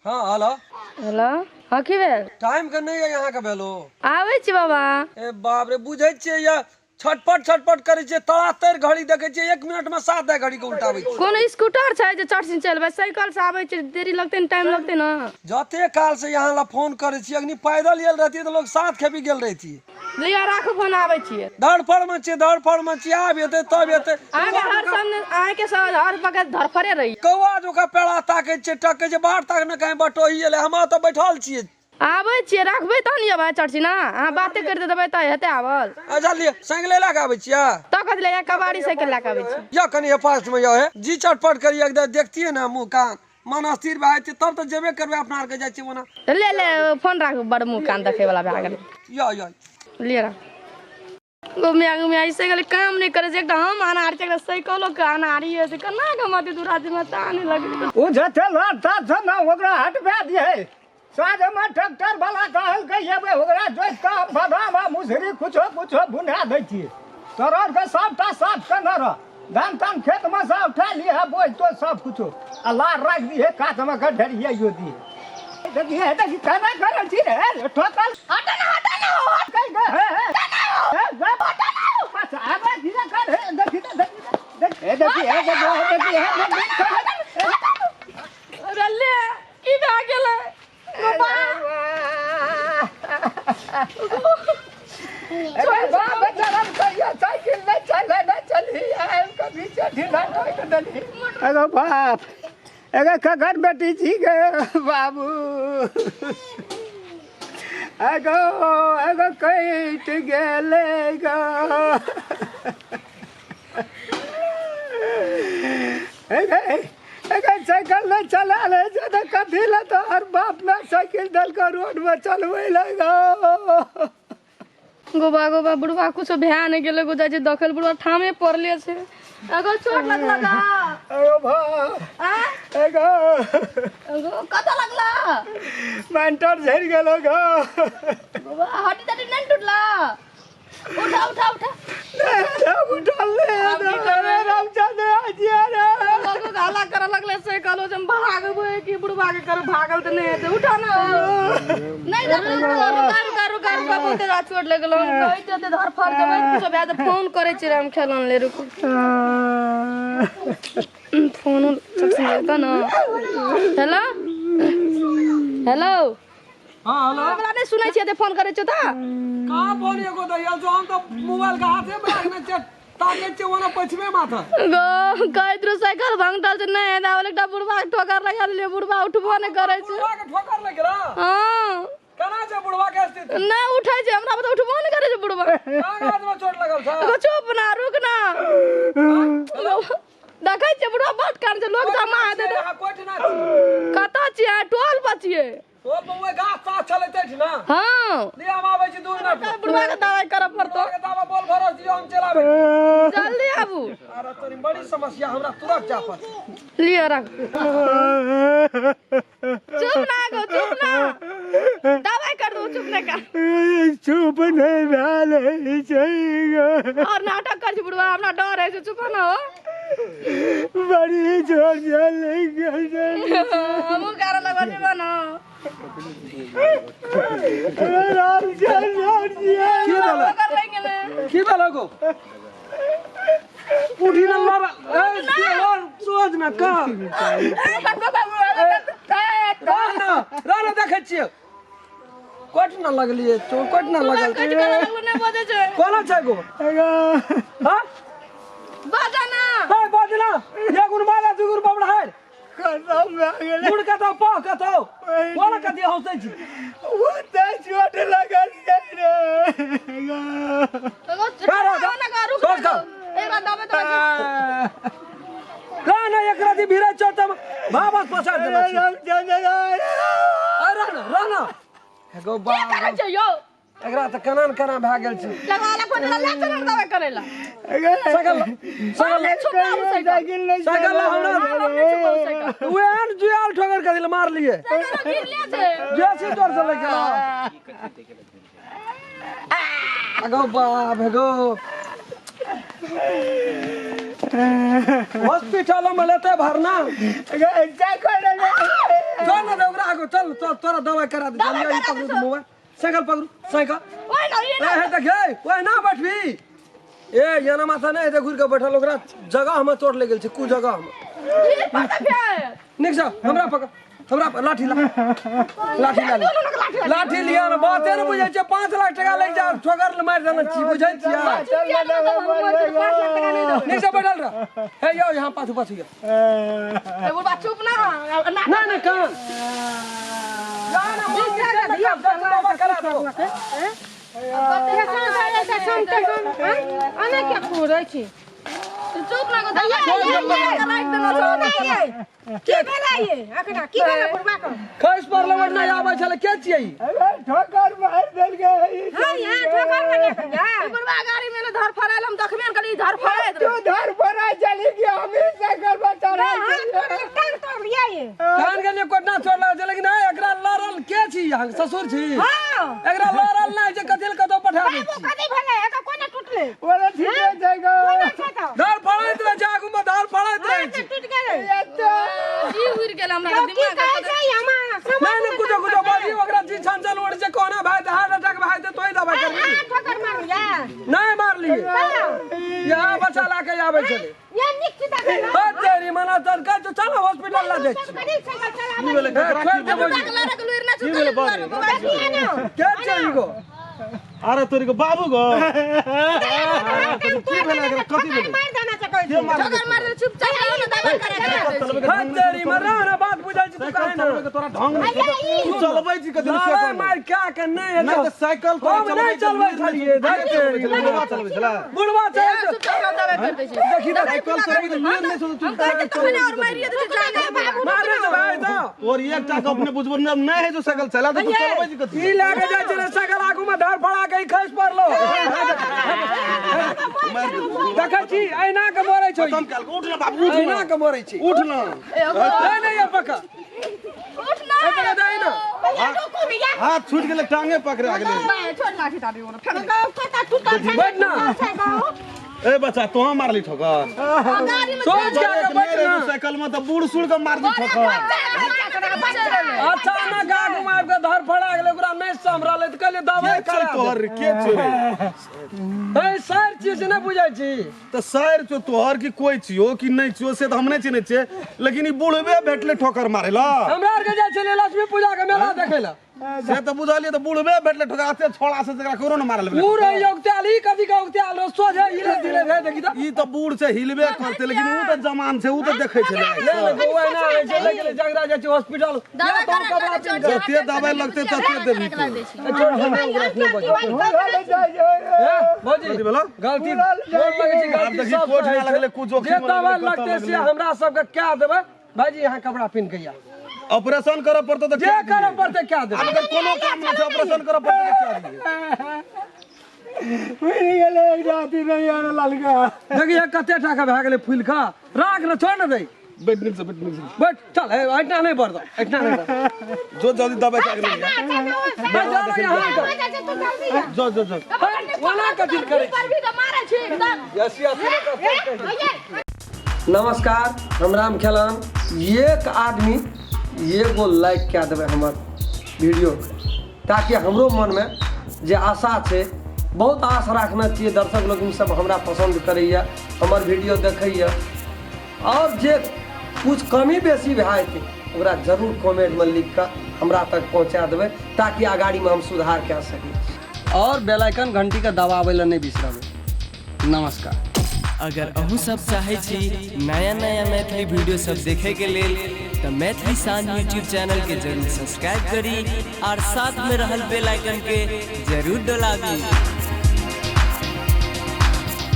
हाँ hello. Hello, हाँ की भेल? टाइम के नहीं है यहाँ के भेलो। आबै छी बाबा। ए बाप रे, बुझै छियै या छटपट छटपट करै छियै, तड़ा तर घड़ी देखै छियै, 1 मिनट में 7 दा घड़ी के उल्टाबै छियै। कोनो स्कूटर छै जे चट से चलबै? साइकिल से आबै छै, देरी लगतै ने, टाइम लगतै ने। जते काल से यहाँ ला फोन करै छियै, अखनी पैदल गेल रहतियै तऽ लोग साथ खेपी गेल रहतियै। लिअ राखू फोन, आबै छियै। धड़फड़ में छियै, धड़फड़ में छियै, आब हेतै तब हेतै। अहाँके हर सामने अहाँके सब हर वक्त धड़फड़े रही। कौआ जकाँ पेड़ा ताकै छियै, टकै छियै, बाट ताक ने कहीं बटोही एलै, हम तऽ बैठल छियै। आबै छियै, राखबै तहन एबै चट ना। अहाँ बाते करि देबै तऽ हेतै आबल। अच्छा लिअ, साइकिले लए कऽ आबै छियै? तऽ कथी लए, कबाड़ी साइकिल लए कऽ आबै छियै। या कनि फास्ट में यौ हे जी चटपट करियै, एकदम देखतियै ने मुँह कान मन अस्थिर भए जेतै, तब तऽ जेबे करबै, अपना आरके जाइ छियै ओना। ले ले फोन राखू, बड़ मुँह कान देखै वाला भए गेलै। यौ यौ लिअ राख। घुमिया घुमिया ऐसे गेलै, काम नहि करै छै। एकटा हम अनारी छियै, एकटा साइकिलो के अनारी है, केना के हम अते दूर आदमी ता नहि लगै। ओ जते लड़ता छै ने ओकरा हटबा दिहे। साँझमे ट्रैक्टर वाला कहलकै एबै, ओकरा जोति कऽ बादाम आ मुसरी कुछो कुछो बुना दै छियै। तोरा आरके सबटा साफ केने रह, धान तान खेतमे से उठा लिहे, बोझ तोझ सब कुछो आ लार राखि दिहे, कातमे के ढेरियाइयो दिहे। देखिए देखी केना करै छी रे, ठोकल हटो ना, हटो ना, हटै गे, हे हे हे गे, बस आबे धीरे कर, हे देखी तऽ देखी देखी हे देखी हे देखी हे देखी हे देखी। अरे ले, की भए गेलै? अरे बाप बेचारा कहिया साइकिल नहि चले नहि चलही, आबि कऽ बीचे ढीला ठोकि देलही। अरे बाप, अरे ककर बेटी छी गे बाबू? एगो एगो कटि गेलै गो। एगे साइकिल नहि चला ले छै तऽ कथी लए तोहर बाप ने साइकिल देलकौ रोडमे चलबै लए गो? गोबा गोबा, बुढ़वा कुछो भए नहि गेलै गो। जाइ छै देखल, बुढ़वा ठामे पड़ले छै। एगो चोट लगला गा? एगो भा आ एगो एगो कतऽ लगला? मेंटर झड़ि गेलो गो। गोबा, हड्डी तड्डी नहि टूटला? उठा उठा उठा। उठल रे रामचंद्र रे। लोगो हल्ला करऽ लगले से कहलो जे हम भागबै कि बुढ़वा के कर भागल तऽ नहि हेतै। उठा ना। नहि रुका रुका रुका रुका रुका, बहुते रात चोट लागि गेलो। हम कहै छियै एते धरफड़ जेबै, कुछो भए तऽ फोन करै छियै राम खेलन ले। रुकू, फोन लगतौ ने। Hello hello. हाँ हेलो। हमरा नहि सुनै छियै, एते फोन करै छियै तऽ कहाँ फोन एगो दैयल जो, हम तऽ मोबाइल के हाथे में रखने छियै, ताकै छियै ओना पछिमे माथा गो। कहैत रहू साइकिल भंगटल छै, नहि हेतै। आब एकटा बुढ़वा के ठोकर लगा देलियै, बुढ़वा उठबो नहि करै छै। बुढ़वा के ठोकर लागि गेल? हँ। केना छै बुढ़वा के स्थिति? नहि उठै छै, हमरा तऽ उठबो नहि करै छै बुढ़वा। कहाँ हाथ में चोट लगल छै? एगो चुप ना, रुक ना। देखै छियै बुढ़वा बड कान छै, लोग जमा हेतै तऽ। अहाँ कोइ ठिना छी? कतऽ छियै? अहाँ टोल पर छियै। टोल पर ओहि गाछ ताछ छलै तै ठिना? हँ। लिअ, हम आबै छी 2 मिनट मे। बुढ़वा के दवाइ करऽ पड़तौ। बुढ़वा के दवा बोल भरोस दियौ, हम चलि आबै छी। जल्दी आबू। अरे तोरी, बड़ी समस्या, हमरा तुरंत जाय पड़तै। लिअ राख। चुप ना गो, चुप ना, दवाइ कर दू। चुप ना का। चुप नहि भेल छै गे। और नाटक कर छै बुढ़वा, हमरा डर है छै। चुप ना हो। बड़ी जोर चलै गेल। हमहूँ करऽ लगबै चुप ना। रामचंद्र की भेलै? ठोकर लागि गेलै। की भेलै गो? उठी न लड़, ए लड़, सोच न कर। रह न, रह न, देखै छियै। कोट न लगलियै चोट, कोट न लगल। कटि गेलै, नहि बजै छै। कोना छै गो? हाँ। बाजा ना। ए बजना, एक गुण मारा, दू गुण बबड़ा है। खतम भए गेलै। गुण कतौ पह कतौ कोना कथी हौसै छी? ओते चोट लगल छै रे। एगो रह, ना गो, रुक सोच ना गो। कर। एकरा दबे दबे। रह न, एकरा दी भिरै चोट त भाबस पसार देने छी। रामचंद्र। ए रह न, रह न एगो की बाप। करै छै यौ? एकरा तऽ केना ने केना भए गेल छै। लगा ला फोन, ले चल दवाइ करै ला। साइकिल साइकिल छुपाबू साइकिल। साइकिल ला हमरा। हम नहि छुपाबू साइकिल। उएह ने जुआल ठोकर के दिल मारलिए। साइकिल गिरले छै। जैसे जोर से लग गेल। अगो बाप, एगो हॉस्पिटल में लेते भरना। साइकिल जो न दे ओकरा। देखो चल चल तोरा दवाई करा दे दवाई जल्दी करा पकड़ू दे मोबाइल साइकिल पकड़ू साइकिल ओए ना ये ए हे देख ओए ना बैठबी ए याना माथा नहीं हेतै घुरि के बैठल ओकरा जगह हम चोट लागि गेल छै कु जगह हम ये पता फेर नीक से हमरा पकड़ हमरा लाठी ला लाठी ला ले। लाठी लिया ने बाते ने बुझै छै 5 लाख टका लागि जा ठोकर ले मारि देने छी बुझै छियै नीक से बैठल रह हे यौ यहाँ पाछू पाछू यौ ए बुढ़बा चुप ना ना ना ना कान जा ना मन दवा करा दो चुप ना को दवा राख देना छौ खैस पर लवट नहीं आबै छलै के छियै ई? अरे ठोकर मार देलकै ई। बुढ़बा गाड़ी में ना धर फरायल हम देखबे न करी धर फरायल तू धर पर चली गया हम ही साइकिल पर चढ़ा कान के लिए कोटना छोड़ लगे छै लेकिन हे एकरा लड़ल के छी अहाँ ससुर छी एकरा लड़ल नहि छै कथी लए कतौ पठा दै छी ओरे ठीक है जाएगा धर फड़ैत रहै छै आगू मे धर फड़ैत रहै छै एते जी उड़ गेल हमरा दिमाग नहि नहि कुछो कुछो बाजी ओकरा जी छंचल उड़ छै कोना भाई तऽ हार्ट अटैक भाई तऽ तोय दवाई करबी नहि मारलियै यहाँ बच्चा ला के आबै छलै हँ तेरी मना तर कहै छौ चल हॉस्पिटल ला जाइ छी हे, छोड़ि दे भौजी। लड़क लुइर ना छुटल बुढ़बा के छै ई गो अरे तोरी के बाबू गो की भेलै एकरा कथी भेलै के मारलकै? ठोकर मार दे चुपचाप रहो ना दवा करा के हँ तेरी मना ना बात बुझै छी तू काहे ना चलबै के तोरा ढंग नहि छौ तऽ तू चलबै छी कथी लड़ाई साइकिल मार क्या के नहीं नहि हेतौ तऽ साइकिल तोरा हम नहीं चलबै छलियै धर तेरी बुढ़वा चलबै छलै बुढ़वा छै चुपचाप रहो दवा कर दे छी देखी तऽ साइकिल चलबै तऽ लुरि नहि छौ तऽ तू हम कहै तखने और मारिए दे जाने बाबू मारे छै भाई तऽ तोर एकटा के अपने बुझबो नहि है जो साइकिल चला तऽ तू चलबै छी कथी ई लए के जाइ छलै साइकिल आगू मे धर फड़ा के ई खसि पड़लो देखै छी ऐना के मरै छौ ई। खत्म कएल उठ ना बाबू उठ ऐना के मरै छी उठ ना नहीं नहीं यार पक्का उठ ना ए पक्का दे ना हाथ छूट गेलै टांगे पकड़ा गेलै बाय छोड़ लाठी ताटी ओरा फेंक बैठ ना ए बच्चा तोहा मारली ठोकर गाड़ी में सोच के आगे बैठ ना साइकिल में तऽ बूढ़ सूढ़ के मारली ठोकर अच्छा ना आगू मे आबि के धर फड़ा गेलै ओकरा नहि सम्हरलै तऽ कहलियै दवाई के छै करा दे। तोहर के छौ रे ए सर चीज नहि बुझै छी तऽ सर छौ तोहर की कोइ छियो कि नहि छियो से तऽ हम नहि चिन्है छियै लेकिन ई बूढ़बे भेटलै ठोकर मारै ला हमरा आरके जाइ छलियै लक्ष्मी पूजा के मेला देखै लए से तऽ बुझलियै तऽ बूढ़बे भेटलै ठोकर एते छोड़ा से जकरा ककरो ने मारल भेलै पूरा योगताल ई कथी के उगताल रहो सोझे हिले दिले रहे देखी तऽ ई तऽ बूढ़ छै हिलबे करतै लेकिन ऊ तऽ जवान छै ऊ तऽ देखै छै ले ले बौआ एना होइ छै ले गेलै जगरा जाइ छै हॉस्पिटल या दवा तो करा कपड़ा के पिन्ह के जते दवाई लगतै तते देबही तू ए, छोड़ दे, ओकरा नहि बजै। जाए ए, भौजी कथी भेलौ? गलती गोर लगै छै आब गलती देखी सब कोठ होइ ना छै। लगलै, कुछ जोखिम जे दवा लगलै, कतऽ लगतै से लगलै। हमरा सबके क्या देबै भाईजी यहाँ कपड़ा पिन्ह के या ऑपरेशन करऽ पड़तौ तऽ जे क्या करऽ पड़तै क्या देबै आब अगर कोनो काम नहि छै ऑपरेशन करऽ पड़तै तऽ क्या दियै मिल गेलै एक राति नहीं आने ललका देखिए कते टाका भए गेलै फूलि कऽ राख ने छोड़ ने दे बैठ नीक से बैठ नीक से बैठ चल ए, एहिठिना नहि बढ़ दो एहिठिना नहि बढ़ जो जल्दी दवाई करा के ले बैठ जा ना यहाँ कर जो जो जो ओना कथी करै छी पर भी तऽ मारै छी एकदम यस यस नमस्कार हम राम खेलान एक आदमी एगो लाइक कए देबै हमर वीडियो ताकि हमरो मनमे जे आशा छै बहुत आश राखने छियै दर्शक लोकनि सब हमरा पसन्द करैए हमर वीडियो देखैए आओर जे कुछ कमी बेसी भए जेतै ओकरा जरूर कमेंटमे लिख कऽ हमरा तक पहुँचा देबै ताकि अगाड़ीमे हम सुधार कए सकी आओर बेल आइकन घंटीके दबाबै लए नहि बिसरबै। नमस्कार। अगर अहूँ सब चाहै छी नया नया मैथिली वीडियो सब देखे के लेल तऽ मैथिली शान यूट्यूब चैनल के जरूर सब्सक्राइब करी और साथ में रहल बेल आइकन के जरूर डोलाबी।